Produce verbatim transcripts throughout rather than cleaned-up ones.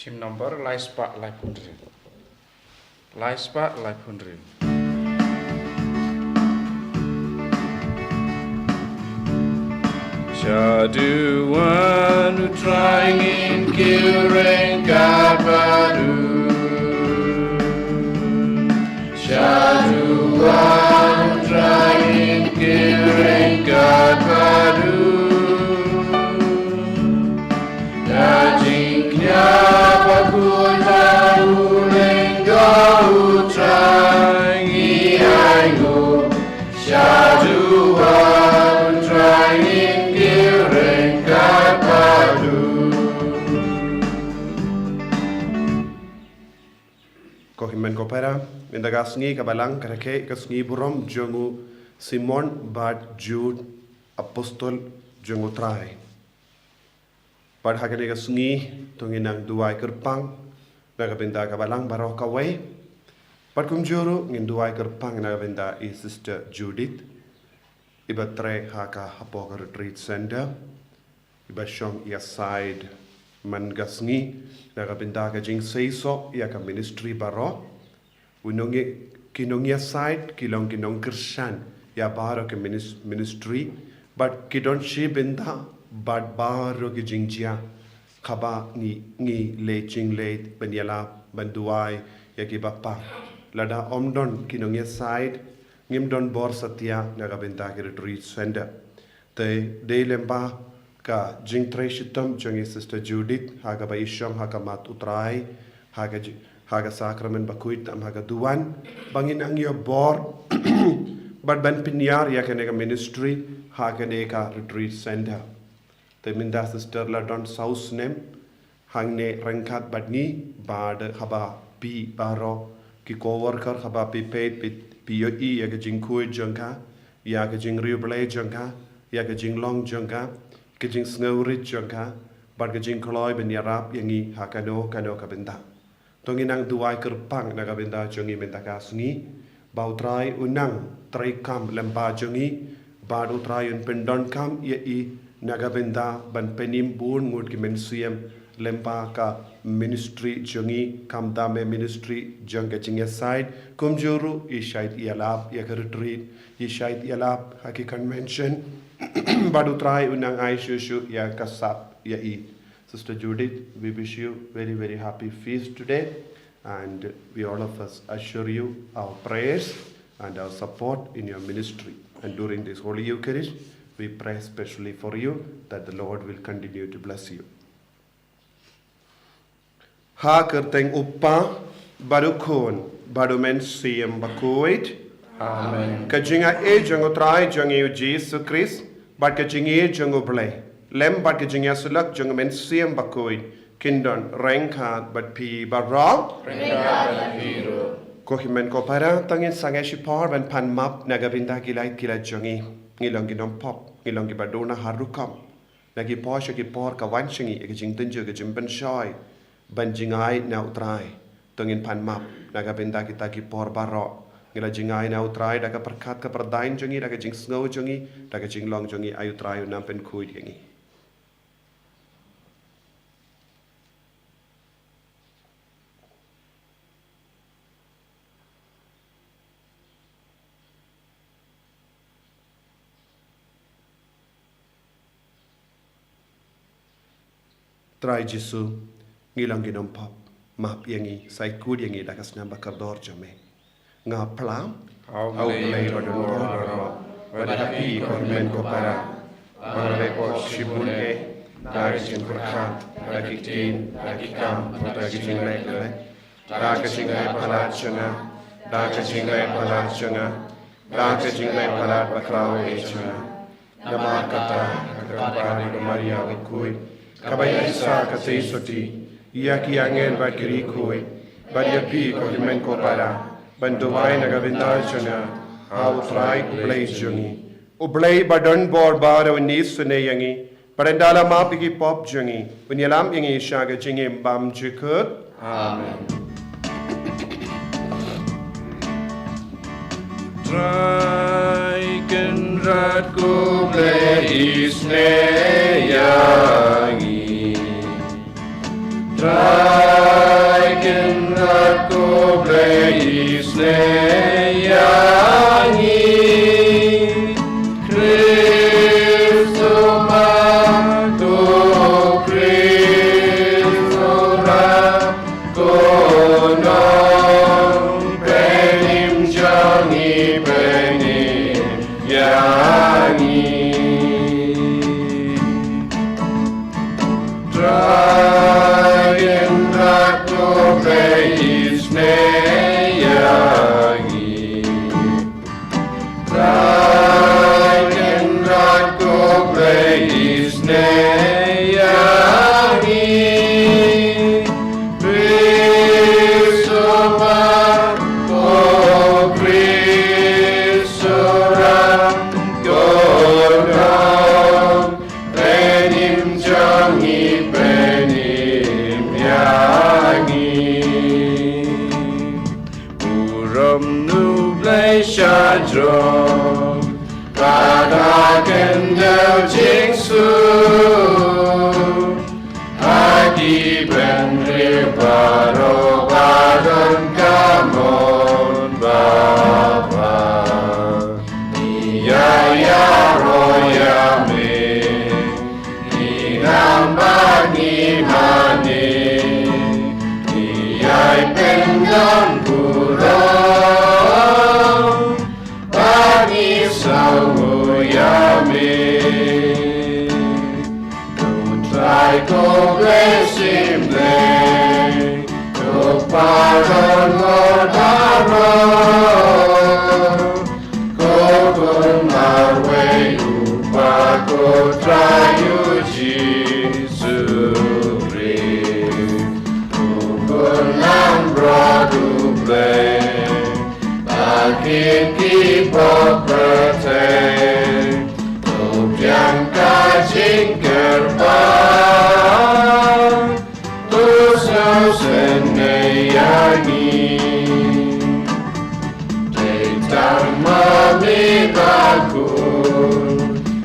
Hymn number lai spah laiphew hynriew. Lai spah laiphew hynriew. Shaduh wan u Trai ngin kiew ryngkat bad u. Shaduh wan u Trai ngin kiew ryngkat bad u. Da jingkñia bakhuid ha u lyngngoh u Trai ngi ainguh. Shaduh wan u Trai ngin kiew ryngkat bad u. Ko hynmen ko para, mynta ka sngi ka Balang ka rakhe ka sngi burom jong u Simon bad Jude, apostol jong u Trai. Bad ha kane ka sngi to ngin nang duwai kyrpang na ka bynta ka Balang baroh kawei. Bad kumjuh ruh ngin duwai kyrpang na ka bynta i Sister Judith, iba trei ha ka hapoh ka retreat center, iba shong ïa side man ka sngi na ka bynta ka jingseisoh ïa ka ministry baroh. U nongïa-, ki nongïasaid ki long ki nongkyrshan ïa baroh ki minis-, ministry, bad ki don shi bynta bad baroh ki jingjia. Kaba ngi, ngi leh jingleh ban ïalap ban duwai ïa ki bapang. Lada ym don ki nongïasaid, ngim don bor satia na ka bynta ki retreat center. Te dei lyngba ka jingtrei shitom jong i Sister Judith, ha kaba i shong ha ka mat u Trai, ha ka ji-, ha ka sakramen bakhuid tam ha ka duwan, ba ngin nang ïoh bor bad ban pynïar ïa kane ka ministry ha kane ka retreat center. Te mynta Sister la don saw snem hangne ryngkat bad ngi, bad haba phi baroh ki co-worker haba phi peit, phi, phi ïohi ïa ka jingkhuid jong ka, ïa ka jingriewblei jong ka, ïa ka jinglong jong ka, ka jingsngewrit jong ka, bad ka jingkloi ban ïarap ïa ngi ha kano kano ka bynta. To ngin nang duwai kyrpang na ka bynta jong ngi mynta ka sngi, ba u Trai un nang treikam lyngba jong ngi, bad u Trai un pyndonkam ïa i na ka bynta ban pynim bun ngut ki mynsiem lyngba ka ministry jong ngi, kam dei me ministry jong ka jingïasaid, kumjuh ruh i shait ïalap ïa ka retreat, i shait ïalap ha ki convention, bad u Trai un nang ai shuh shuh ïa ka sap ïa i. Sister Judith, we wish you very, very happy feast today. And we all of us assure you our prayers and our support in your ministry. And during this Holy Eucharist, we pray specially for you that the Lord will continue to bless you. Ha ka kyrteng u Kpa, bad u Khun, bad u Mynsiem Bakhuid. Amen. Ka jingaiei jong u Trai jong ngi u Jisu Khrist, bad ka jingïeit jong u Blei, lem bad ka jingïasyllok jong u Mynsiem Bakhuid, kin don ryngkat bad phi baroh. Ryngkat bad phi ruh. Ko hynmen ko para, to ngin sangeh shipor ban pan map na ka bynta ki lait ki lait jong ngi. Ngi long ki nongpop, ngi long kiba duna ha rukom. Na ki por sha ki por ka wan sha ngi ïa ka jingtynjuh, ka jingpynshoi ban jingai na u Trai. To ngin pan map na ka bynta kita ki por baroh. Ngi la jingai na u Trai da ka pyrkhat ka pyrdain jong ngi, da ka jingsngew jong ngi, da ka jinglong jong ngi, ai u Trai un nang pynkhuid ïa ngi. Trai Jisu, ngi long ki nongpop, map ïa ngi, sa khuid ïa ngi da ka snam ba kordor jong me. Nga phla ha u Blei ba don bor baroh, bad ha phi ko hynmen ko para, ba nga la pop shibun eh, da ka jingpyrkhat, da ki ktien, da ki kam, da ki jingleh leh. Da ka jingleh palat jong nga, da ka jingleh palat jong nga, da ka jingleh palat bakhraw eh jong nga. Namar kata, ka kpa jong ka Maria bakhuid, kaba ïaishah katei shuh, ïa ki angel bad ki riewkhuid, bad ïa phi ko hynmen ko para, ban duwai na ka bynta jong nga ha u Trai u Blei jong ngi. U Blei ba don bor baroh un isynei ïa ngi, bad un da la map ïa ki pop jong ngi, un ïalam ïa ngi sha ka jingim bymjukut. Amen. Trai Kynrad ko Blei isynei ïa ngi. Trai Blei isnei ïa ngi. Khrist u Mah, Khrist u Rat, ko Nongpynim jong ngi, pynim ïa ngi. Trai Kynrad, ko Blei isnei ïa ngi. Trai Kynrad, ko Blei isnei ïa ngi. Khrist u Mah, ko Khrist u Rat, ko Nongpynim jong ngi, pynim ïa ngi. Burom na U Blei sha jrong, bad ha khyndew jingsuk. Ha ki bynriew baroh ba don ka mon babha. Ngi ïa ïaroh ïa me, ngi nang bad ngi mane. Ngi ïai pyndon burom, ba ngi sngewnguh ïa me. U Trai ko Blei shim Blei, ko paron mor baroh, ko Khun marwei U Kpa, ko Trai U Jisu Khrist, u Khun langbrot U Blei, ba kit ki pop pyrthei, to biang ka jingkyrpad, to sngewsynei ïa ngi. Dei tang ma me ba Khun,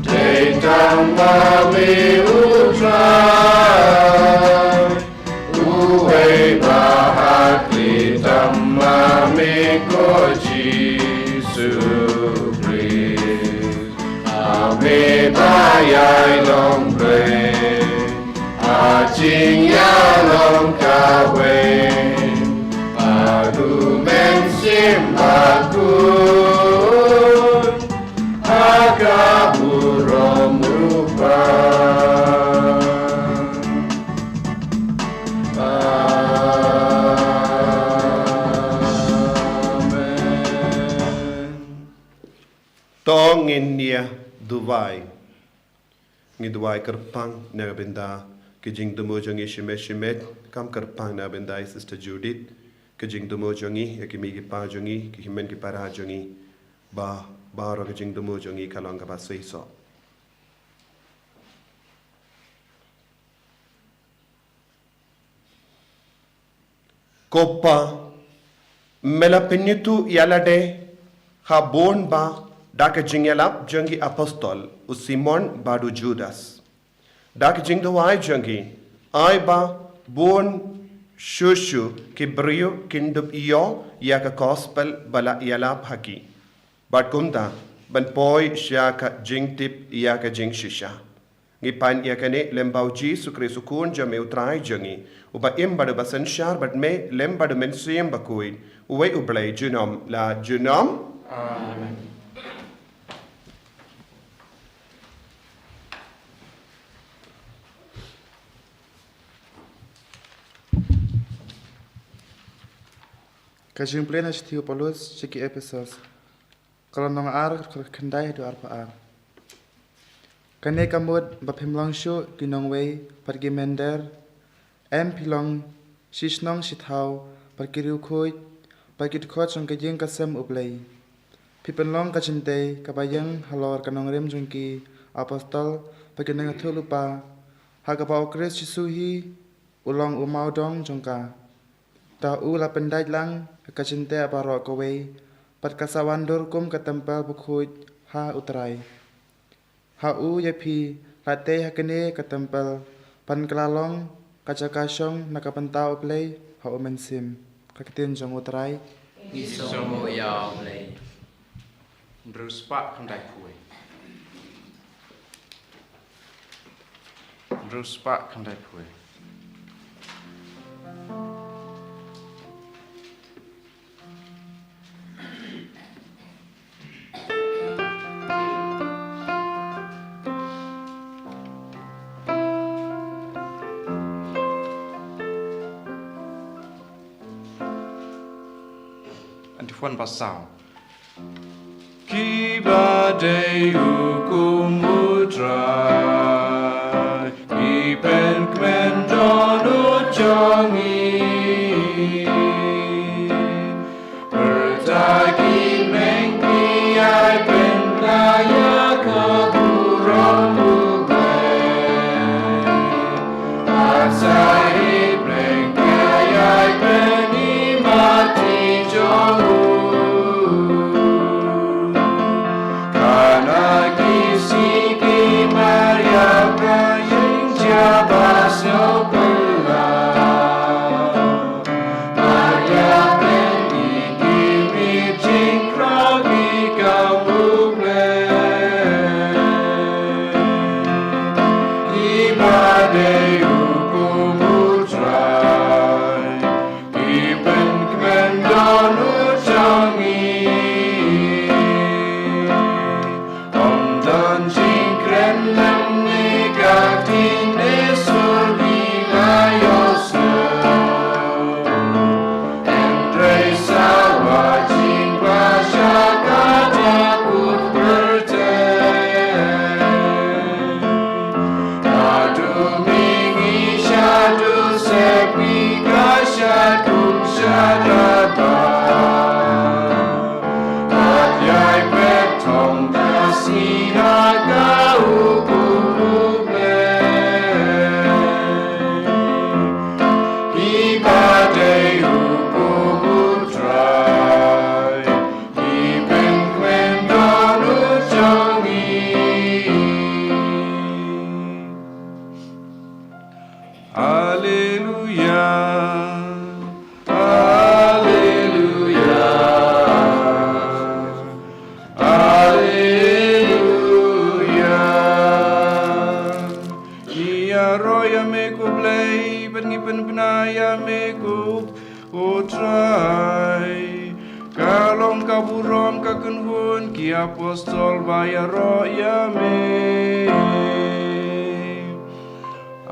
dei tang ma me U Trai, uwei ba ha khlieh tam ma me ko Jisu Khrist. Ha me ba ïai long Blei ha jingïalong kawei, bad U Mynsiem Bakhuid ha ka burom U Kpa. Amen. To ngin ïa duwai. Ngi duwai kyrpang na ka bynta ki jingthmu jong ngi shimet shimet, kam kyrpang na ka bynta i Sister Judith, ki jingthmu jong ngi, ïa ki mei ki pa jong ngi, ki hynmen ki para jong ngi, ba baroh ki jingthmu jong ngi ka long kaba seisoh. Ko Pa, me la pynithuh ïa lade ha bun ba da ka jingïalap jong ki apostol, u Simon bad u Judas. Da ka jingduwai jong ki, ai ba bun shuh shuh ki briew kin dup ïoh ïa ka gospel ba la ïalap ha ki. Bad kumta, ban poi sha ka jingtip ïa ka jingshisha. Ngi pan ïa kane lem bad u Jisu Khrist u Khun jong me u Trai jong ngi, uba im bad uba synshar bad me lem bad u Mynsiem Bakhuid, uwei U Blei junom la junom. Amen. Ka jingpule na shithi u Paulus sha ki Ephesos. Ka lynnong ar, ka dkhot khyndai haduh arphew ar. Kane ka mut ba phim long shuh ki nongwei bad ki mynder, em phi long shi shnong shi thaw bad ki riewkhuid bad ki dkhot jong ka ïing ka sem U Blei. Phi pynlong ka jingtei kaba ïeng halor ka nongrim jong ki apostol bad ki nongïathuhlypa, ha kaba U Khrist Jisu hi u long u mawdong jong ka. Te u la pyndait lang ha ka jingteh baroh kawei, bad ka sa wan dur kum ka templ bakhuid ha U Trai. Ha u ïa phi la tei ha kane ka templ ban kylla long ka jaka shong na ka bynta U Blei ha U Mynsiem. Ka ktien jong U Trai. Ngi sngewbha ïa U Blei. Hynriew spah khyndai phew wei. Hynriew spah khyndai phew wei. Anti phone ba saw. Kiba dei hukum U Trai, ki pynkmen dohnud jong ngi. Pyrta ki meng ki ai pynbna ïa ka burom U Blei. Bad sa ïa pynbna ïa pynbna i mati jong u. Kana ki sngi ki mar ïa ka ïing jaba sngewpynlah. Bad ïa pynbna i ki mih jingkhraw ki kam U Blei. Kiba dei hukum U Trai, ki pynkmen dohnud jong ngi. Ym don jingkren lem ne ka ktien ne sur ki la ïohsngew. Hynrei sawa jingpasha kata u pyrthei. Naduh mihngi shaduh sepngi ka shad kum shad radbah. Bad ïai pynthong ka sngi ha ka hukum U Blei. Kiba dei hukum U Trai, ki pynkmen dohnud jong ngi. Haleluya, haleluya, haleluya. Ngi ïaroh ïa me ko Blei, bad ngi pynbna ïa me ko U Trai. Ka long ka burom ka kynhun ki apostol ba ïaroh ïa me.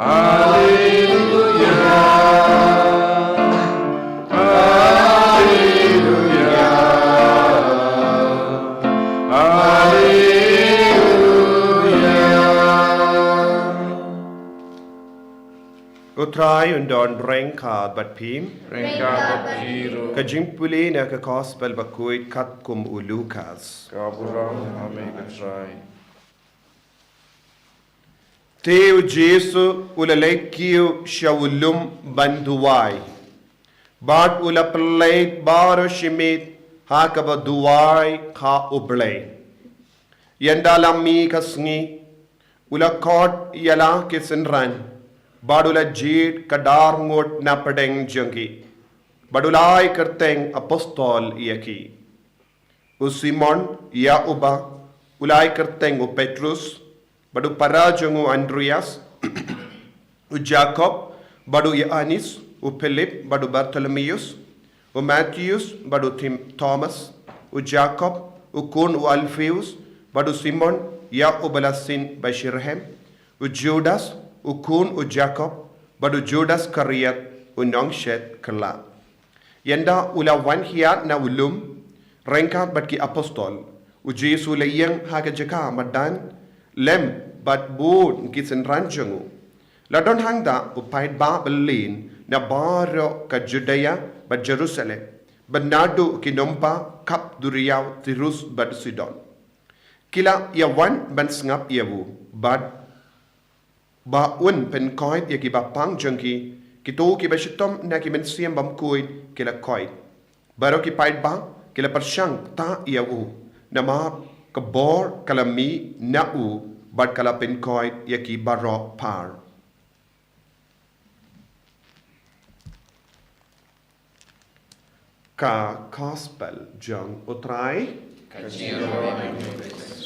Haleluya. Haleluya. Haleluya. U Trai un don ryngkat bad phi. Ryngkat bad phi ruh. Ka jingpule na ka Gospel bakhuid katkum u Lukas. Ka burom ha me ko Trai. Te u Jisu u la leit kiew sha u lum ban duwai. Bad u la pynleit baroh shi miet ha kaba duwai ha U Blei. Ynda la mih ka sngi, u la khot ïa la ki synran, bad u la jied ka dar ngut na pdeng jong ki, bad u la ai kyrteng apostol ïa ki. U Simon ïa uba u la ai kyrteng u Petrus, bad u para jong u Andreas, u Jakob bad u Ïoannis, u Philip bad u Bartholomeus, u Mathius bad u Tim-, Thomas, u Jakob u khun u Alpheus, bad u Simon ïa uba la syn ba shi rhem, u Judas u khun u Jakob, bad u Judas Iskariot u nongshet kylla. Ynda u la wan hiar na u lum ryngkat bad ki apostol, u Jisu u la ïeng ha ka jaka madan lem bad bun ki synran jong u. La don hangta u paidbah ba lin na baroh ka Judia bad Jerusalem, bad naduh ki nongbah khap duriaw Tirus bad Sidon. Ki la ïa wan ban sngap ïa u, bad ba un pynkoit ïa ki bapang jong ki, kito kiba shitom na ki mynsiem bymkoit ki la koit. Baroh ki paidbah ki la pyrshang ktah ïa u, namar ka bor ka la mih na u, bad ka la pynkoit ïa ki baroh phar. Ka Gospel jong U Trai. Ka jingïaroh ïa u Khrist.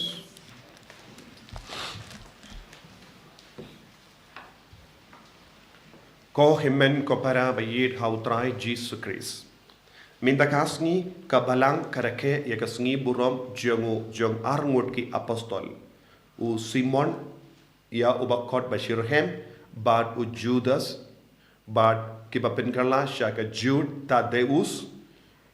Ko hynmen ko para ba ïeit ha U Trai Jisu Khrist. Mynta ka sngi ka Balang ka rakhe ïa ka sngi burom jong u jong arngut ki apostol. U Simon, ïa uba khot ba Shirhem, bad u Judas, bad kiba pynkylla sha ka Jud Tadeus,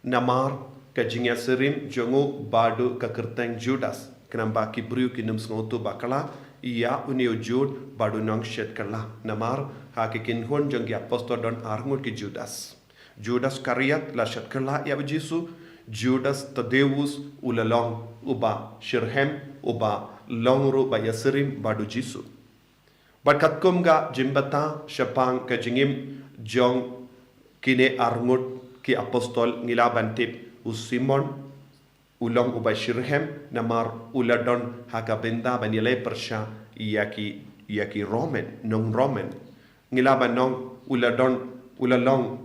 namar ka jingïasyriem jong u bad u ka kyrteng Judas. Khnang ba ki briew kin ym sngewthuh bakla ïa une u Jud bad u nongshet kylla. Namar ha ki kynhun jong ki apostol don arngut ki Judas. Judas Iskariot la shet kylla ïa u Jisu, Judas Tadeus u la long uba Shirhem, uba long ruh ba ïasyriem bad u Jisu. Bad katkum ka jingbatai shaphang ka jingim jong kine arngut ki apostol ngi lah ban tip u Simon u long uba Shirhem namar u la don ha ka bynta ban ïaleh pyrshah ïa ki, ïa ki Roman, nong Roman. Ngi lah ban ong u la don, u la long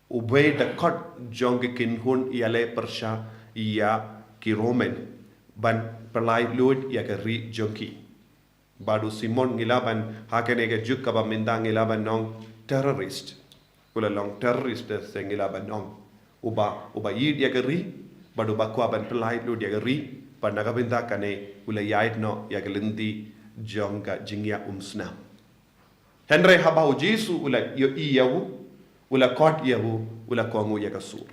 uwei da kot jong ki kynhun ïaleh pyrshah ïa ki Roman ban pynlait luid ïa ka ri jong ki. Bad u Simon ngi lah ban ha kane ka juk kaba mynta ngi lah ban ong terrorist. U la long terrorist te se ngi lah ban ong. Uba, uba ïeit ïa ka ri, bad uba kwah ban pynlait luid ïa ka ri, bad na ka bynta kane u la ïaid noh ïa ka lynti jong ka jingïaumsnam. Hynrei haba u Jisu u la ïohi ïa u, u la khot ïa u, u la kohnguh ïa ka sur.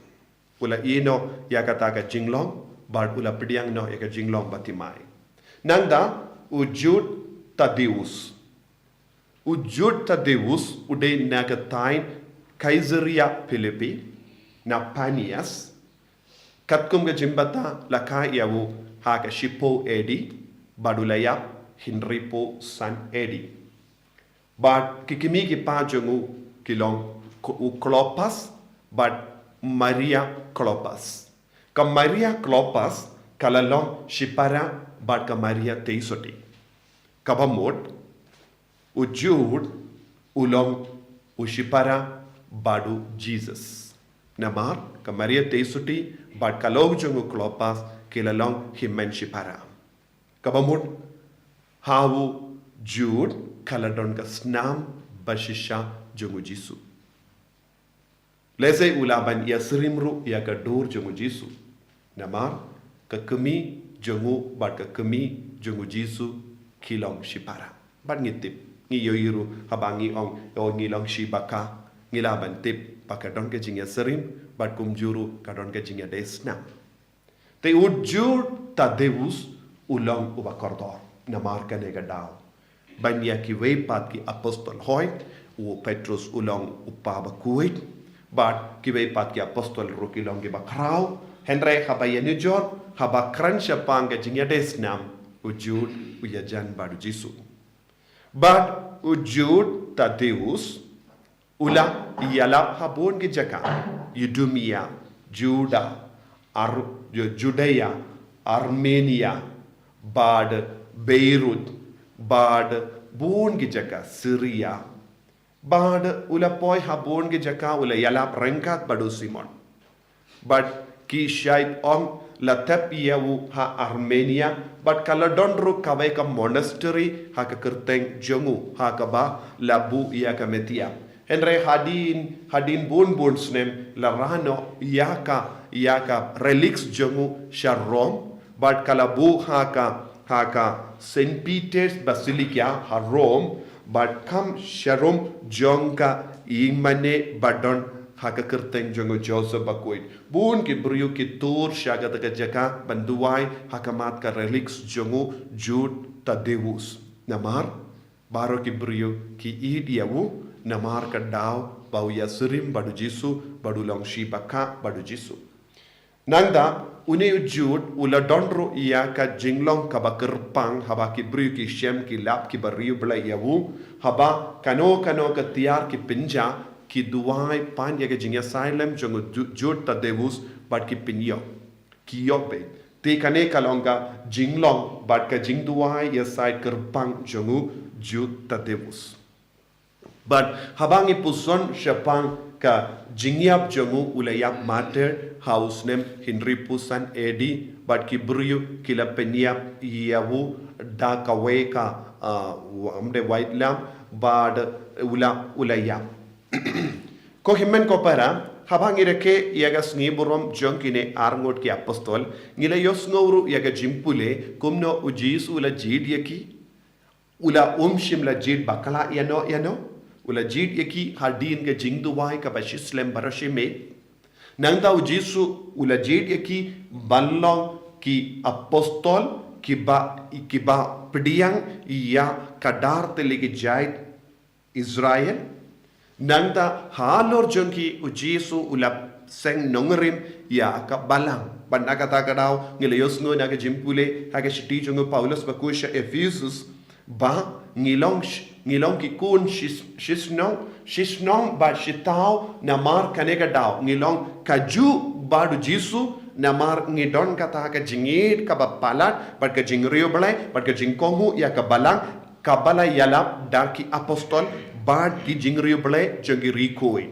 U la ïeh noh ïa kata ka jinglong, bad u la pdiang noh ïa ka jinglong bathymmai. Nangta u Jud Tadeus. U Jud Tadeus u dei na ka thaiñ Caesarea Philippi, na Panias. Katkum ka jingbatai la kha ïa u ha ka shiphew A D, bad u la ïap hynriewphew san A D. Bad ki kmie ki kpa jong u ki long, u Klopas bad Maria Klopas. Ka Maria Klopas ka la long shipara bad ka Maria Teisotti. Kaba mut u Jud u long u shipara bad u Jisu. Namar ka Maria Teisotti bad ka lok jong u Klopas ki la long hynmen shipara. Kaba mut ha u Jud ka la don ka snam bashisha jong u Jisu. Lehse u lah ban ïasyriem ruh ïa ka dur jong u Jisu. Namar ka kmie jong u bad ka kmie jong u Jisu ki long shipara. Bad ngi tip, ngi ïohi ruh haba ngi ong, ïoh ngi long shi ba kha, ngi lah ban tip ba ka don ka jingïasyriem bad kumjuh ruh ka don ka jingïadei snam. Te u Jud Tadeus u long uba kordor namar kane ka daw. Ban ïa kiwei pat ki apostol hooid, u Petrus u long u kpa ba khuid, bad kiwei pat ki apostol ruh ki long kiba khraw. Hynrei haba ïanujor, haba kren shaphang ka jingïadei snam, u Jud u ïajan bad u Jisu. Bad u Jud Tadeus u la ïalap ha bun ki jaka, Idumea, Juda, Ar-, Ju-, Judea, Armenia, bad Beirut, bad bun ki jaka, Syria. Bad u la poi ha bun ki jaka u la ïalap ryngkat bad u Simon. Bad ki shait ong la thep ïa u ha Armenia, bad ka la don ruh kawei ka monastery ha ka kyrteng jong u, ha kaba la buh ïa ka metiap. Hynrei hadien, hadien bun bun snem la rah noh ïa ka, ïa ka relics jong u sha Rome, bad ka la buh ha ka, ha ka Saint Peter's Basilica ha Rome, bad kam sharum jong ka ïingmane ba don ha ka kyrteng jong u Joseph bakhuid. Bun ki briew ki tur sha kata ka jaka ban duwai ha khmat ka relics jong u Jud Tadeus. Namar baroh ki briew ki ïeit ïa u namar ka daw ba u ïasyriem bad u Jisu, bad u long shi ba kha bad u Jisu. Nangta, une u Jud u la don ruh ïa ka jinglong kaba kyrpang haba ki briew ki shem ki lap kiba riewblei ïa u, haba kano kano ka tiar ki pynjah, ki duwai pan ïa ka jingïasailem jong u Ju-, Jud Tadeus bad ki pynïoh. Ki ïoh beit. Te kane ka long ka jinglong bad ka jingduwai ïasaid kyrpang jong u Jud Tadeus. Bad haba ngi puson shaphang ka jingïap jong u, u la ïap martyr ha u snem hynriewphew san A D, bad ki briew ki la pynïap ïa u da kawei ka, ah, wa-, ym dei, white lamb, bad u la, u la ïap. Ko hynmen ko para, haba ngi rakhe ïa ka sngi burom jong kine arngut ki apostol, ngi la ïohsngew ruh ïa ka jingpule kumno u Jisu u la jied ïa ki. U la, um shym la jied bakla ïano ïano. U la jied ïa ki hadien ka jingduwai kaba shislem baroh shi miet. Nangta u Jisu u la jied ïa ki ban long ki apostol kiba, kiba pdiang ïa ka dar tylli ki jait Israel. Nangta halor jong ki u Jisu u la seng nongrim ïa ka balang. Bad na kata ka daw ngi la ïohsngew na ka jingpule ha ka shithi jong u Paulus ba khuid sha Ephesus, ba ngi long sh-, ngi long ki khun shis-, shisnong, shisnong bad shithaw namar kane ka daw. Ngi long kajuh bad u Jisu namar ngi don kata ka jingïeit kaba palat bad ka jingriewblei bad ka jingkohnguh ïa ka balang, kaba la ïalap da ki apostol bad ki jingriewblei jong ki riewkhuid.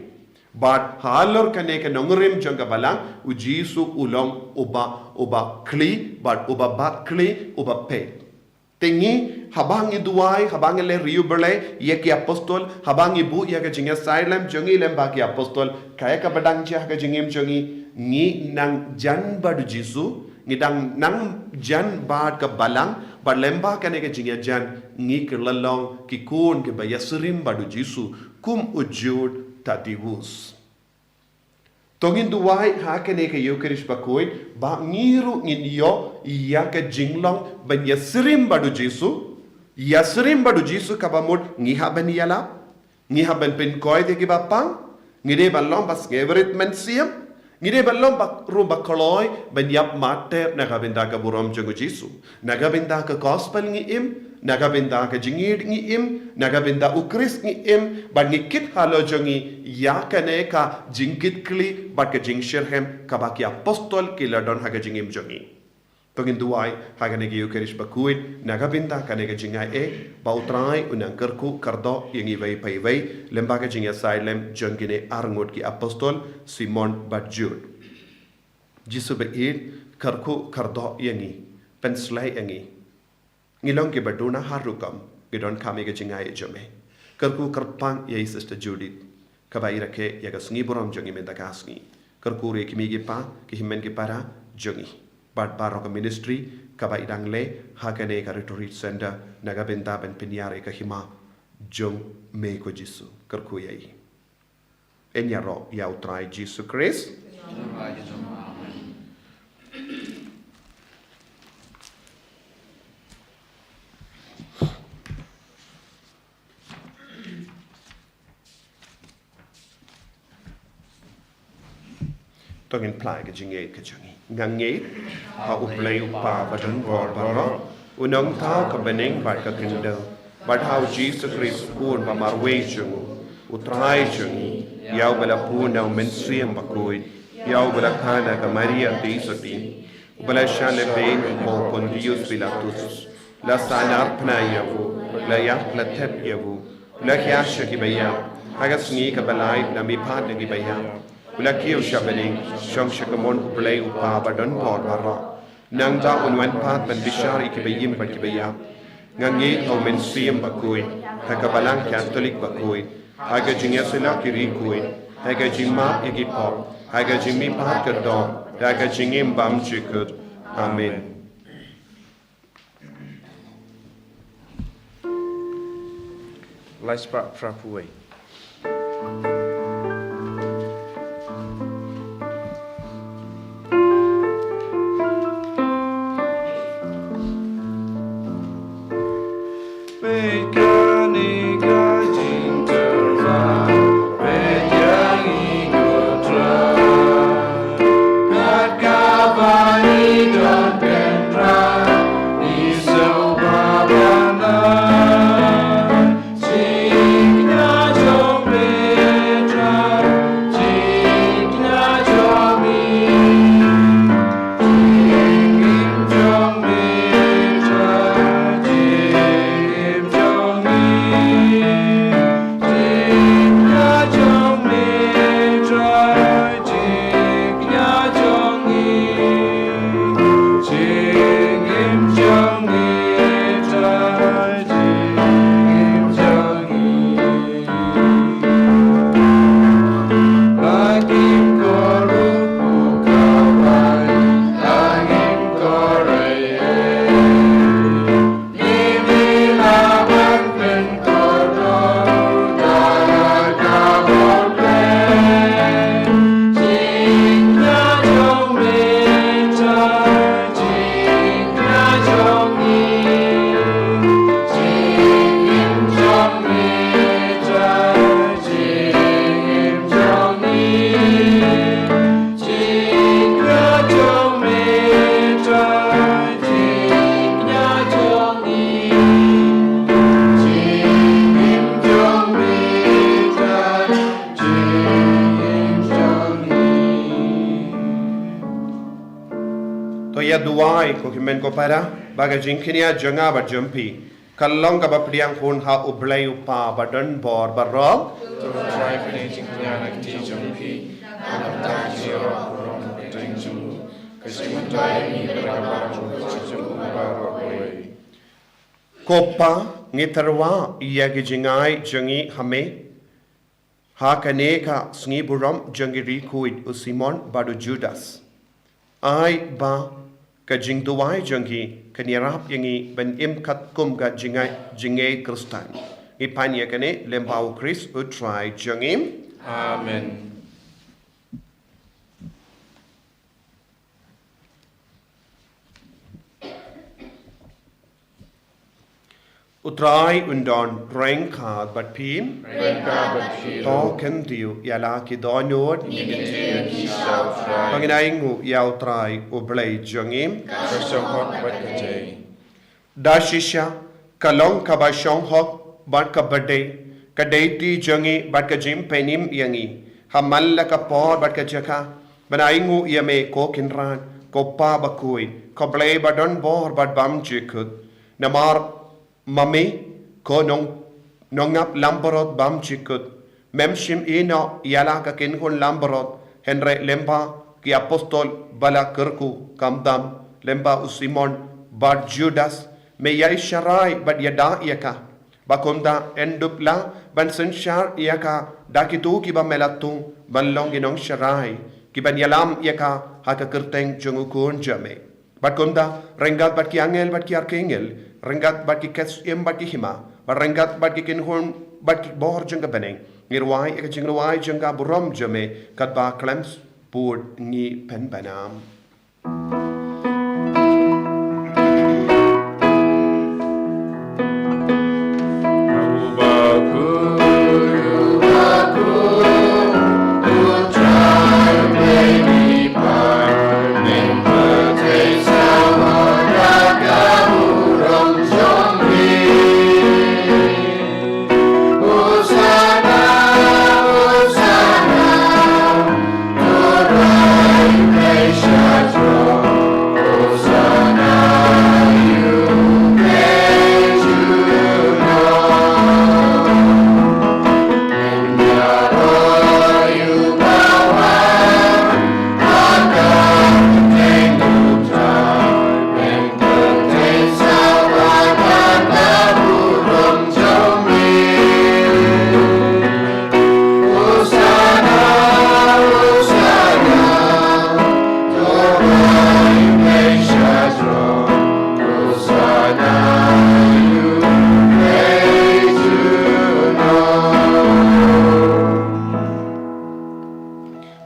Bad halor kane ka nongrim jong ka balang, u Jisu u long uba, uba khlieh bad uba bat khlieh, uba peit. Te ngi, haba ngi duwai, haba ngi leh riewblei ïa ki apostol, haba ngi buh ïa ka jingïasyriem jong ngi lem bad ki apostol, kaei kaba dang jia ha ka jingim jong ngi? Ngi nang jan bad u Jisu, ngi dang nang jan bad ka balang, bad lem bad kane ka jingïajan ngi kylla long ki khun kiba ïasyriem bad u Jisu kum u Jude Thaddeus. To ngin duwai ha kane ka Eucharist bakhuid ba ngi ruh ngin ïoh ïa ka jinglong ban ïasyriem bad u Jisu. Ïasyriem bad u Jisu kaba mut ngi hap ban ïalap, ngi hap ban pynkhuid ïa kiba pang, ngi dei ban long ba sngewrit mynsiem, ngi dei ban long ba, ruh ba kloi ban ïap martyr na ka bynta ka burom jong u Jisu, na ka bynta ka gospel ngi im, na ka bynta ka jingïeit ngi im, na ka bynta u Khrist ngi im, bad ngi kit halor jong ngi ïa kane ka jingkitkhlieh bad ka jingshitrhem kaba ki apostol ki la don ha ka jingim jong ngi. To ngin duwai ha kane ka Eucharist bakhuid na ka bynta kane ka jingai eh, ba u Trai un nang kyrkhu kyrdoh ïa ngi iwei pa iwei lem bad ka jingïasyriem jong kine arngut ki apostol Simon bad Jude. Jisu ba ïeit, kyrkhu kyrdoh ïa ngi, pynshlei ïa ngi. Ngi long kiba duna har rukom, ngi donkam ïa ka jingai jong me. Kyrkhu kyrpang ïa i Sister Judith, kaba i rakhe ïa ka sngi burom jong ngi mynta ka sngi. Kyrkhu ruh ïa ki mei ki pa, ki hynmen ki para jong ngi, bad baroh ka ministry kaba i dang leh ha kane ka Retreat Center na ka bynta ban pynïar ïa ka hima jong me ko Jisu. Kyrkhu ïa i. Yn ïaroh ïa u Trai Jisu Khrist. To ngin phla ïa ka jingngeit ka jong ngi. Nga ngeit ha U Blei U Kpa ba don bor baroh, U Nongthaw ka bneng bad ka khyndew, bad ha U Jisu Khrist U Khun ba marwei jong U, U Trai jong ngi, ïa uba la bun na U Mynsiem Bakhuid, ïa uba la kha na ka Maria Theisotti, uba la shah lehbeiñ hapoh Pontius Pilatus, la sahnarphna ïa u, la ïap la thep ïa u, la hiar sha kiba ïap, ha ka sngi kaba lai la mihpat na kiba ïap, u la kiew sha bneng, shong sha kamon U Blei U Kpa ba don bor baroh. Nangta un wan pat ban bishar ïa kiba im bad kiba ïap. Nga ngeit ha U Mynsiem Bakhuid, ha ka Balang Katholik bakhuid, ha ka jingïasyllok ki riewkhuid, ha ka jingmap ïa ki pop, ha ka jingmihpat ka doh, ha ka jingim bymjukut. Amen. Lai spah phra phew wei. Peit kane ka jingtyrwa, peit ïa ngi ko Trai. Kat kaba ngi don kynrad, ngi sngewbha ban ai jingkyrkhu jong me. To ïa duwai, ko hynmen ko para, ba ka jingkñia jong nga bad jong phi ka long kaba pdiang hun ha U Blei U Kpa ba don bor baroh. To trai pynïaid jingkñia na kti jong phi, ha ka bynta jong u burom kyrteng jong u, ka jingmyntoi ïa ngi bad ïa baroh jong u baroh. Ko Kpa, ngi tyrwa ïa ki jingai jong ngi ha me ha kane ka sngi burom jong ki riewkhuid u Simon bad u Judas. Ai ba ka jingduwai jong ki kan ïarap ïa ngi ban im katkum ka jingai, jingngeit Khristan. Ngi pan ïa kane lyngba U Khrist U Trai jong ngi. Amen. U Trai un don ryngkat bad phi. Ryngkat bad phi. To kyntiew ïa la ki dohnud. Ngi kyntiew ïa phi sha U Trai. To ngin ainguh ïa U Trai U Blei jong ngi. Ka shong hok bad ka dei. Da shisha ka long kaba shong hok bad kaba dei, ka dei ti jong ngi bad ka jingpynim ïa ngi ha man la ka por bad ka jaka ban ainguh ïa me, ko Kynrad, ko Kpa bakhuid, ko Blei ba don bor bad bymjukut. Namar ma me, ko nong, nongap langbrot bymjukut, mem shim ïehnoh ïa la ka kynhun langbrot, hynrei lyngba ki apostol ba la kyrkhu, khamtam lyngba u Simon bad Judas, me ïai sharai bad ïada ïa ka. Bad kumta, yn dup la ban synshar ïa ka da kito kiba me la thung ban long ki nongsharai, kiban ïalam ïa ka ha ka kyrteng jong U Khun jong me. Bad kumta, ryngkat bad ki angel bad ki arkangel, ryngkat bad ki ksiem bad ki hima, bad ryngkat bad ki kynhun bad ki bor jong ka bneng, ngi rwai ïa ka jingrwai jong ka burom jong me, katba khlem pud ngi pynbna.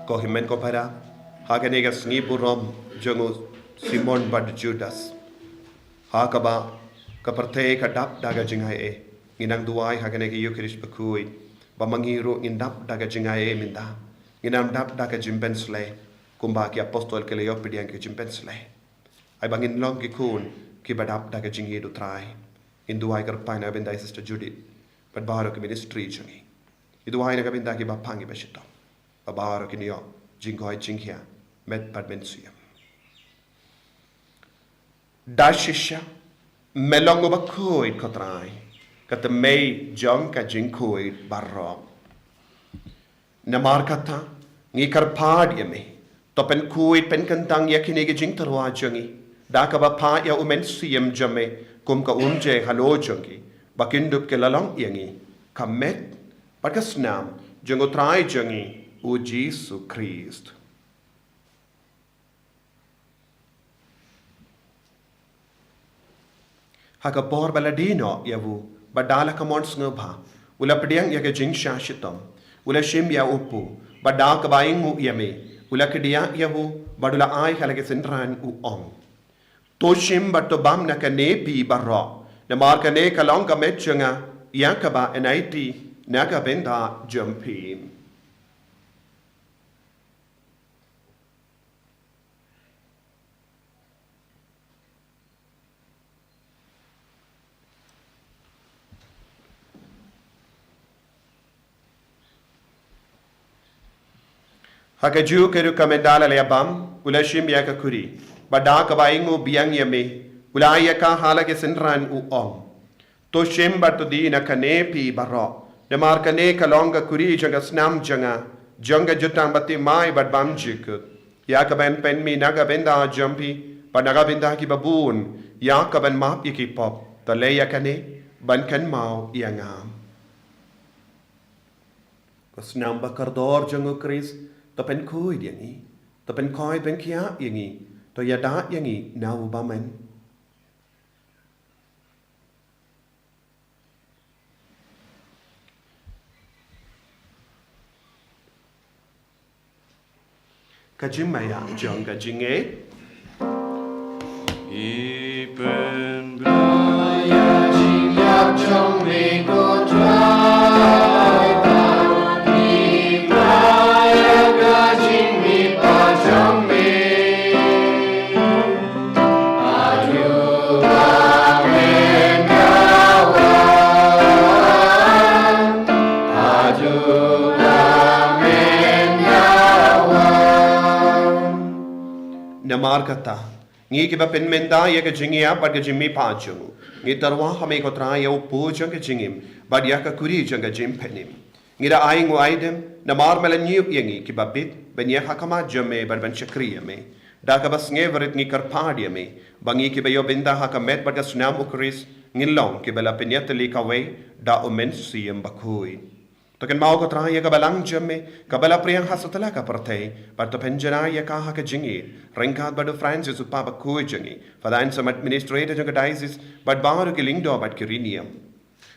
Ko hynmen ko para, ha kane ka sngi burom jong u Simon bad Judas, ha kaba ka pyrthei ka dap da ka jingaiei, ngi nang duwai ha kane ka Eukharist bakhuid ba ma ngi ruh ngin dap da ka jingaiei mynta. Ngin nang dap da ka jingpynshlei kumba ki apostol ki la ïoh pdiang ka jingpynshlei. Ai ba ngin long ki khun kiba dap da ka jingïeit U Trai. Ngin duwai kyrpad na ka bynta i Sister Judith bad baroh ki ministry jong ngi. Ngi duwai na ka bynta kiba pang kiba shitom, ba baroh kin ïoh jingkoit jingkhiah met bad mynsiem. Da shisha me long uba khuid, ko Trai, ka tymmen jong ka jingkhuid baroh. Namar kata, ngi kyrpad ïa me, to pynkhuid pynkyntang ïa kine ki jingtyrwa jong ngi da kaba phah ïa u Mynsiem jong me kum ka umjai halor jong ki, ba kin dup ki la long ïa ngi ka met bad ka snam jong U Trai jong ngi, U Jisu Khrist. Ha ka por ba la die noh ïa u, bad da la ka mon sngewbha, u la pdiang ïa ka jingshah shitom, u la shim ïa u kpu, bad da kaba ainguh ïa me, u la kdiah ïa u, bad u la ai ha la ki synran, u ong: To shim bad to bam na kane phi baroh, namar kane ka long ka met jong nga, ïa kaba yn aiti na ka bynta jong phi. Ha kajuh ka rukom ynda la leit bam, u la shim ïa ka khuri, Bad da kaba ainguh biang ïa me, u la ïa ka ha la ki synran, u ong: To shim bad to die na kane phi baroh, namar kane ka long ka kuri jong ka snam jong nga, jong ka jutang bathymmai bad bymjukut, ïa kaban pynmih na ka bynta jong phi bad na ka bynta kiba bun, ïa kaban map ïa ki pop. To leh ïa kane ban kynmaw ïa nga. Ka snam ba kordor jong u Khrist, to pynkhuid ïa ngi, to pynkhuid pynkhiah ïa ngi, to ïada ïa ngi na u bymman. Ka jingmaïa jong ka jingngeit. Ngi pynbna ïa jingïap jong me ko Trai, ngi pynbna ïa ka jingmihpat jong me. Haduh ba men dawa, haduh ba men dawa. Namar kata, ngi kiba pynmynta ïa ka jingïap bad ka jingmihpat jong u, ngi tyrwa ha me ko Trai ïa u pud jong ka jingim bad ïa ka kuri jong ka jingpynim. Ngi da ainguh aidem namar me la ñiew ïa ngi kiba bit ban ïeng ha khmat jong me bad ban shakri ïa me. Da kaba sngewrit ngi kyrpad ïa me ba ngi kiba ïoh bynta ha ka met bad ka snam u Khrist, ngin long kiba la pynïatylli kawei da u Mynsiem Bakhuid. To kynmaw ko Trai ïa ka balang jong me kaba la phriang ha satlak ka pyrthei, bad to pynjanai ïa ka ha ka jingïeit ryngkat bad u Francis u Papa bakhuid jong ngi, Father Anselm, Administrator jong ka Diocese, bad baroh ki lyngdoh bad ki riewniam.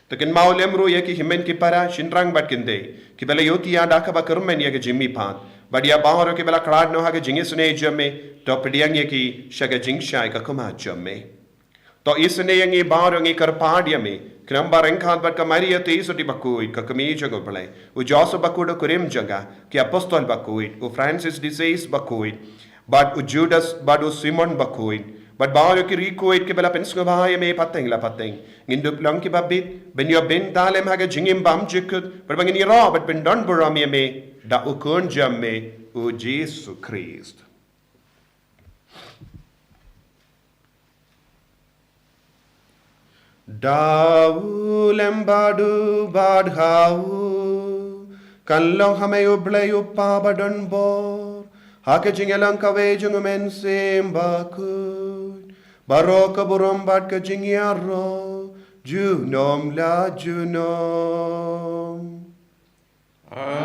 To kynmaw lem ruh ïa ki hynmen ki para, shynrang bad kynthei kiba la ïohthiah da kaba kyrmen ïa ka jingmihpat, bad ïa baroh kiba la khlad noh ha ka jingisynei jong me, to pdiang ïa ki sha ka jingshai ka khmat jong me. To isynei ïa ngi baroh, ngi kyrpad ïa me, khnang ba ryngkat bad ka Maria Theisotti bakhuid, ka Kmie jong u Blei, u Joseph bakhuid u kurim jong ka, ki apostol bakhuid, u Francis de Sales bakhuid, bad u Judas bad u Simon bakhuid, bad baroh ki riewkhuid kiba la pynsngewbha ïa me pateng la pateng, ngin dup long kiba bit ban ïoh bynta lem ha ka jingim bymjukut, bad ba ngin ïaroh bad pyndonburom ïa me da u Khun jong me, u Jisu Khrist. Da u lem bad u bad ha u, kan long ha me u Blei u Kpa badonbor, ha ka jingïalang kawei jong u Mynsiem Bakhuid, baroh ka burom bad ka jingïaroh junom la junom. Amen.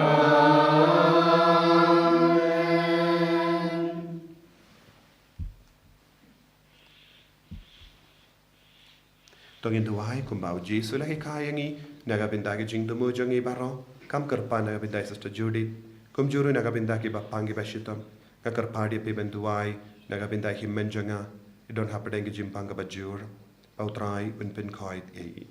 To ngin duwai kumba u Jisu u la hikai ïa ngi, na ka bynta ka jingthmu jong ngi baroh. Kam kyrpad na ka bynta i Sister Judith, kumjuh ruh na ka bynta kiba pang kiba shitom. Nga kyrpad ïa phi ban duwai na ka bynta i hynmen jong nga, i don hapdeng ka jingpang kaba jur. Ba u Trai un pynkhuid ïa i.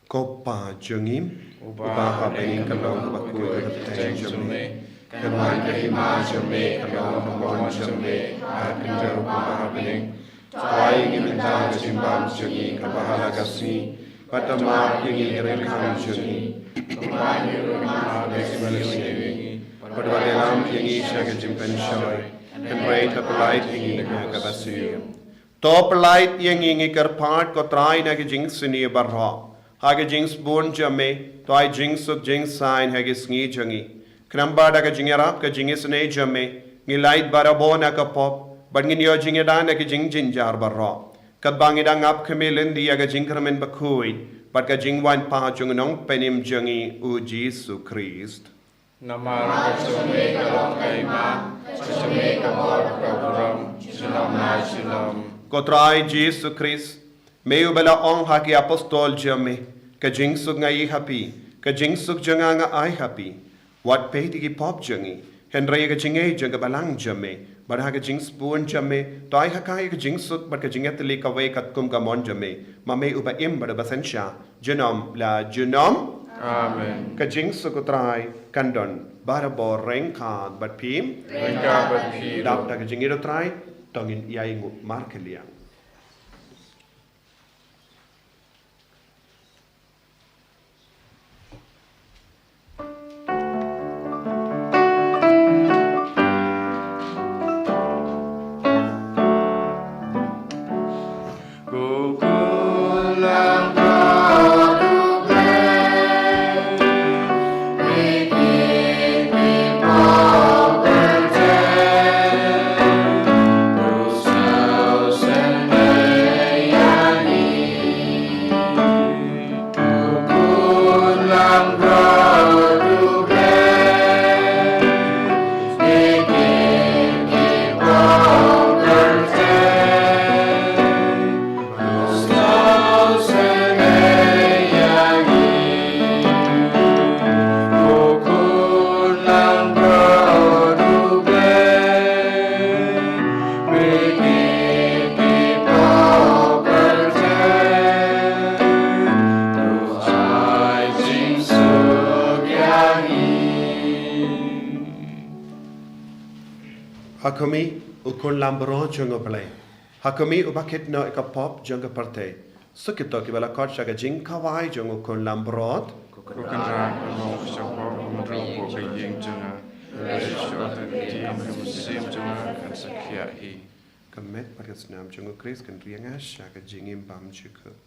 Ko Pa jong ngi uba ha bneng, ka long kaba khuid ka kyrteng jong me. Kan wan ka hima jong me, kan long ka mon jong me ha ka kyrteng jong u Kpa ha bneng. To ai ïa ngi mynta ka jingbam jong ngi kaba ha la ka sngi, bad to map ïa ngi ki ryngkang jong ngi, kumba ngi ruh ngi map ïa kiba sngewsih ïa ngi, bad wat ïalam ïa ngi sha ka jingpynshoi, hynrei to pyllait ïa ngi na kaba sniew. To pyllait ïa ngi, ngi kyrpad ko Trai, na ki jingsniew baroh. Ha ki jingsbun jong me, to ai jingsuk jingsaiñ ha ki sngi jong ngi. Khnang ba da ka jingïarap ka jingisynei jong me, ngin lait barabor na ka pop, bad ngin ïoh jingïada na ki jingjynjar baroh. Katba ngi dang ap khmih lynti ïa ka jingkyrmen bakhuid bad ka jingwan pat jong u Nongpynim jong ngi u Jisu Khrist. Namar ka jong me ka long ka hima, ka jong me ka bor, ka burom, junom la junom. Ko Trai Jisu Khrist, me uba la ong ha ki apostol jong me, ka jingsuk nga ai ha phi, ka jingsuk jong nga nga ai ha phi. Wat peit ïa ki pop jong ngi, hynrei ïa ka jingngeit jong ka balang jong me. Bad ha ka jingsbun jong me, to ai ha ka ïa ka jingsuk bad ka jingïatylli kawei katkum ka mon jong me, ma me uba im bad uba synshar junom la junom. Amen. Ka jingsuk u Trai kan don barabor ryngkat bad phi. Ryngkat bad phi ruh. Dap da ka jingïeit u Trai, to ngin ïainguh markylliang. Kumne, u khun lambrot jong U Blei. Ha kumne uba kit noh ïa ka pop jong ka pyrthei. Suk ïa kito kiba la khot sha ka jingkhawai jong u khun lambrot. Ko Kynrad, pynlong sha pop, pynrung pop ka ïing jong nga. Leit sha ka ïing ka mynsiem jong nga, kan sa khiah hi. Ka met bad ka snam jong U Khrist kan ri ïa nga sha ka jingim bymjukut.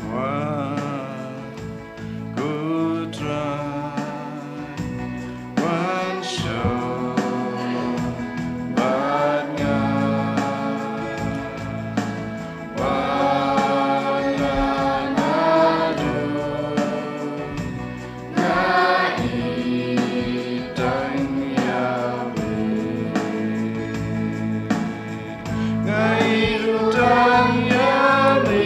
Wat ku Trai, wan shong bad nga. Wat la nga duk, nga ïeit tang ïa me. Nga ïeit tang ïa me.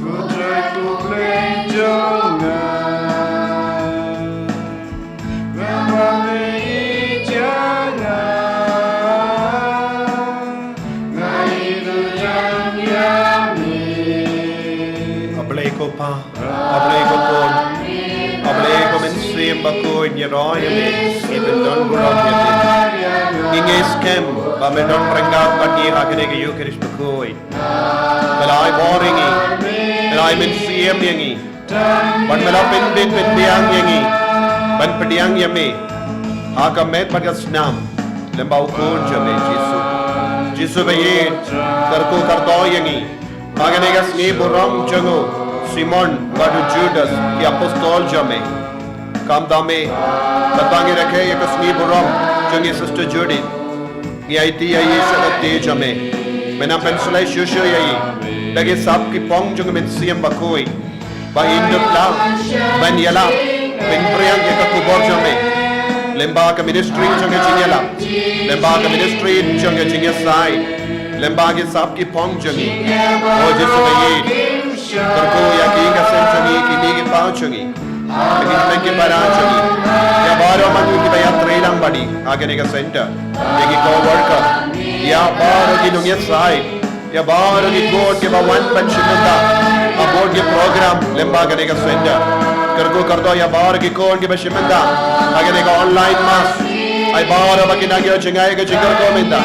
Ko Trai, ko Blei jong nga. Nga bam ïa nga. Nga ïeit tang ïa me. A Blei ko Pa, a Blei ko Khun, a Blei ko Mynsiem Bakhuid, ngi ïaroh ïa me, ngi pyndon burom ïa me. Ngi ngeit skhem ba me don ryngkat bad ngi ha kane ka Ïukharist bakhuid. Me la ai bor ïa ngi, me la ai mynsiem ïa ngi. Bad me la pynbit pynbiang ïa ngi ban pdiang ïa me ha ka met bad ka snam lyngba u Khun jong me Jisu. Jisu ba ïeit, kyrkhu kyrdoh ïa ngi. Ha kane ka sngi burom jong u Simon bad u Judas, ki apostol jong me. Khamtam me, kata ngi rakhe ïa ka sngi burom jong ngi Sister Judith. Ngi aiti ïa i sha ka kti jong me. Me nang pynshlei shuh shuh ïa i da ki sap ki phong jong ka Mynsiem Bakhuid. Ba in dup lah ban ïalap, pynpriang ïa ka khubor jong me. Lyngba ka ministry jong ka jingïalap, lyngba ka ministry jong ka jingïasaid, lyngba ki sap ki phong jong ngi. O Jisu ba ïeit, kyrkhu ïa ki ïing ka sem jong ngi, ki kmie ki kpa jong ngi, ïa ki kmie ki para jong ngi, ïa baroh ma ngi kiba ïatrei lang bad i ha kane ka center, ïa ki co-worker, ïa baroh ki nongïasaid. Ïa baroh ki khun kiba wan ban shim bynta ha bun ki program lyngba kane ka center. Kyrkhu kyrdoh ïa baroh ki khun kiba shim bynta ha kane ka online mass. Ai baroh ba kin nang ïoh jngai ka jingkyrkhu mynta.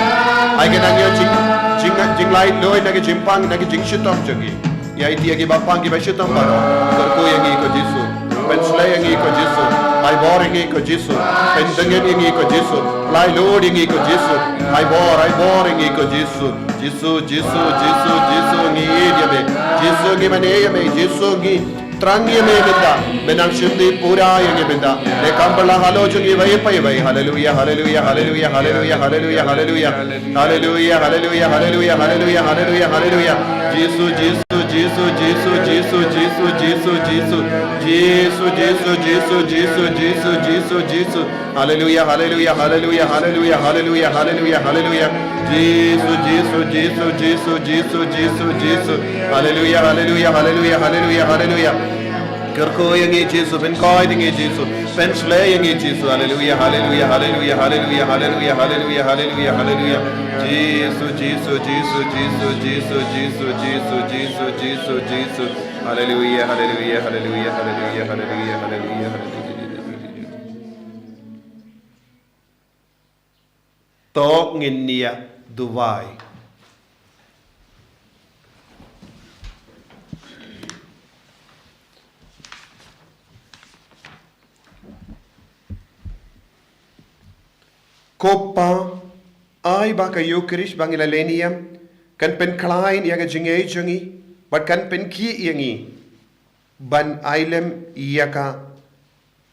Ai kin nang ïoh jing, jing, jinglaitluid na ka jingpang na ka jingshitom jong ki. Ïa iti ïa kiba pang kiba shitom baroh. Kyrkhu ïa ngi ko Jisu. Pynshlei ïa ngi ko Jisu. Ai bor ïa ngi ko Jisu. Pyndengit ïa ngi ko Jisu. Lailur ïa ngi ko Jisu. Ai bor, ai bor ïa ngi ko Jisu. Jisu, Jisu, Jisu, Jisu ngi ïeit ïa me. Jisu ngi mane ïa me. Jisu ngi thrang ïa me mynta. Me nang shim dih pura ïa ngi mynta. Ïa kam pynlong halor jong ngi iwei pa iwei. Haleluia, haleluia, haleluia, haleluia, haleluia, haleluia. Haleluia, haleluia, haleluia, haleluia, haleluia, haleluia. Jisu, Jisu, Jisu, Jisu, Jisu, Jisu, Jisu. Jisu, Jisu, Jisu, Jisu, Jisu, Jisu, Jisu. Haleluia, haleluia, haleluia, haleluia, haleluia, haleluia, haleluia. Jisu, Jisu, Jisu, Jisu, Jisu, Jisu, Jisu. Haleluia, haleluia, haleluia, haleluia, haleluia. Kyrkhu ïa ngi Jisu, pynkoit ïa ngi Jisu, pynshlei ïa ngi Jisu. Haleluia, haleluia, haleluia, haleluia, haleluia, haleluia, haleluia, haleluia. Jisu, Jisu, Jisu, Jisu, Jisu, Jisu, Jisu, Jisu, Jisu, Jisu. Haleluia, haleluia, haleluia, haleluia, haleluia, haleluia, haleluia. To ngin ïa duwai. Ko Pa, ai ba ka Eukharist ba ngi la lehniam kan pynkhlaiñ ïa ka jingïeit jong ngi bad kan pynkhiah ïa ngi ban ai lem ïa ka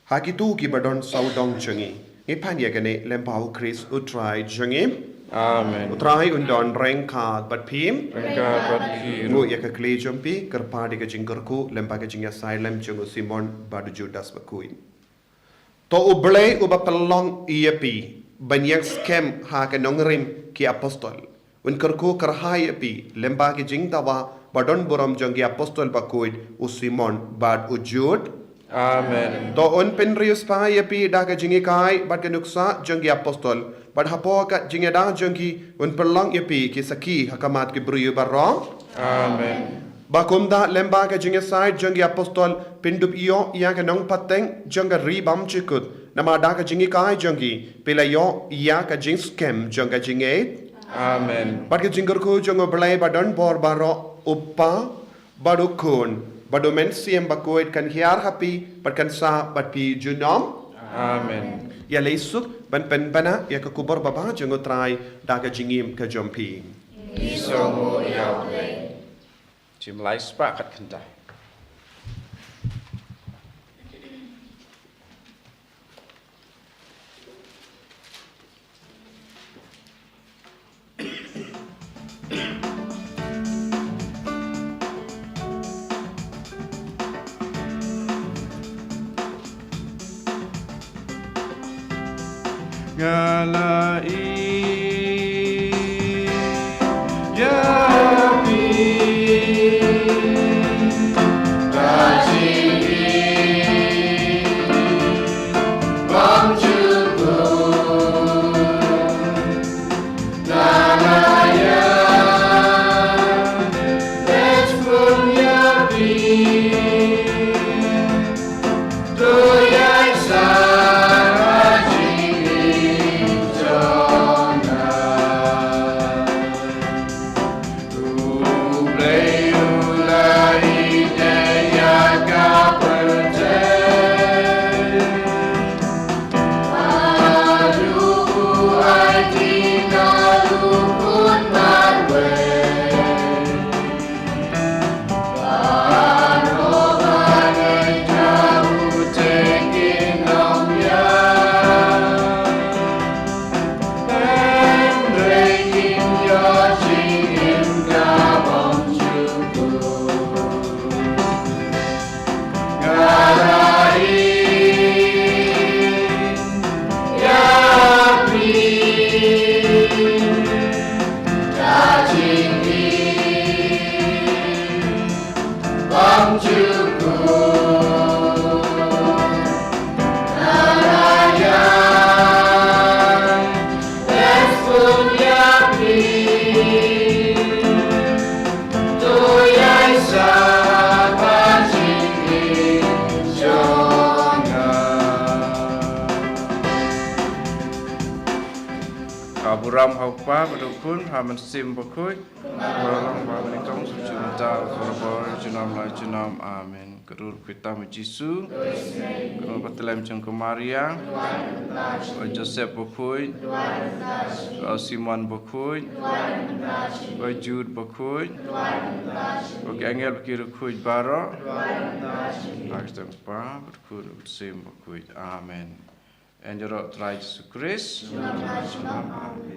ha kito kiba don sawdong jong ngi. Ngi pan ïa kane lem bad U Khrist U Trai jong ngi. Amen. U Trai un don ryngkat bad phi. Ryngkat bad phi ruh. Nguh ïa ka khlieh jong phi, kyrpad ïa ka jingkyrkhu lem bad ka jingïasaid lem jong u Simon bad u Judas bakhuid. To U Blei uba pynlong ïa phi ban ïeng skhem ha ka nongrim ki apostol un kyrkhu kyrhai ïa phi lem bad ki jingdawa ba don burom jong ki apostol bakhuid, u Simon bad u Jud. Amen. To un pynriewspah ïa phi da ka jinghikai bad ka nuksa jong ki apostol, bad hapoh ka jingïada jong ki un pynlong ïa phi ki sakhi ha khmat ki briew baroh. Amen. Ba kumta lem bad ka jingïasaid jong ki apostol phin dup ïoh ïa ka nongpateng jong ka ri bymjukut, namar da ka jinghikai jong ki phi la ïoh ïa ka jingskhem jong ka jingïeit. Amen. Bad ka jingkyrkhu jong U Blei ba don bor baroh, U Kpa bad U Khun bad U Mynsiem Bakhuid kan hiar ha phi bad kan sah bad phi junom. Amen. Ïaleh suk ban pynbna ïa ka khubor babha jong U Trai da ka jingim ka jong phi. Ngi sngewnguh ïa U Blei. Jingmlai spah khat khyndai. Nga la ïeit ïa phi. Ka jingim bymjukut na nga ïa leit bun ïa phi. To ïaid sha ka jingim jong nga. U Blei u la ïeit ïa ka pyrthei, haduh u ai kynnoh u Khun marwei. Ka burom ha U Kpa bad U Khun, ha U Mynsiem Bakhuid, kumba long ba nyngkong, shuh shuh mynta, bad barabor, junom la junom. Amen. Ka dur khuid tam u Jisu. Ka dur Bethlehem jong ka Maria. Wa Joseph bakhuid. Wa Simon bakhuid. Wa Jude bakhuid. Wa ki angel ba ki rukhuid baroh. Ha ka kyrteng u Kpa bad u Khun bad u Mynsiem Bakhuid. Amen. Yn ïaroh Trai Jisu Krist. Shalom.